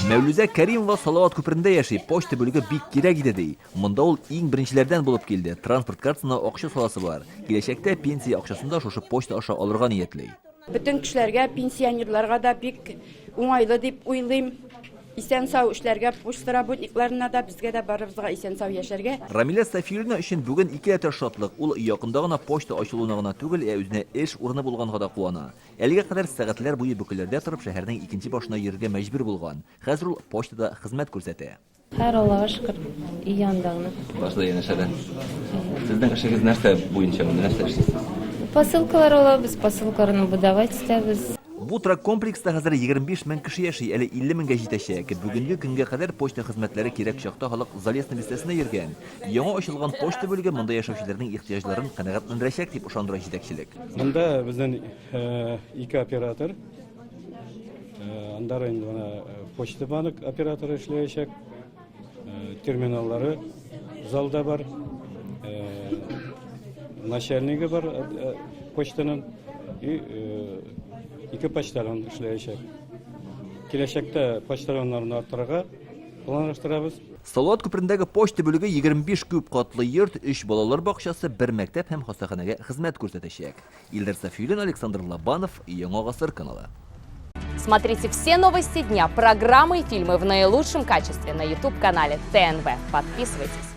Мәүлүзә Кәримова Салават күперендә яши, почта бүлеге бик кирәк иде, ди. Монда ул иң беренчеләрдән булып килде, транспорт картасына акча саласы бар. Киләчәктә пенсия акчасын да шушы почта аша алырга ниятли. Бөтен кешеләргә, пенсионерларга да бик уңайлы дип уйлыйм. Исән-сау эшләргә, почта работникларына да, безгә дә барыбызга исән-сау яшәргә. Рамилә Сафиуллина өчен бүген икеләтә шатлык, ул якында гына почта ачылуына гына түгел, ә үзенә эш урыны булганга да куана. Әлегә кадәр сәгатьләр буе бөкеләрдә торып шәһәрнең икенче башына йөрергә мәҗбүр булган. Хәзер ул почтада хезмәт күрсәтә. Хәер, Аллага шөкер, өй янында гына. Барысы да янәшәдә. Сезнең эшегез нәрсә буенча монда, нәрсә эшлисез? Посылкалар алабыз, посылкаларны выдавать итәбез. Бу торак комплекста хәзер 25 мең кеше яши, әле 50 меңгә җитәчәк. Бүгенге көнгә кадәр почта хезмәтләре кирәк чакта халык Залесный бистәсенә йөргән. Яңа ачылган почта бүлеге монда яшәүчеләрнең ихтыяҗларын канәгатьләндерәчәк, дип ышандыра җитәкчелек. Монда безнең ике оператор. Аннары инде менә Почта банк операторы эшләячәк. Терминаллары залда бар. Начальнигы бар почтаның. И ике почтальон эшләячәк. Киләчәктә почтальоннарны арттырырга планлаштырабыз. Салават күперендәге почта бүлеге 25 күп катлы йорт, өч балалар бакчасы, бер мәктәп һәм хастаханәгә хезмәт күрсәтәчәк. Илдар Сафиуллин, Александр Лобанов, Яңа гасыр каналы. Смотрите все новости дня, программы и фильмы в наилучшем качестве на YouTube-канале ТНВ. Подписывайтесь.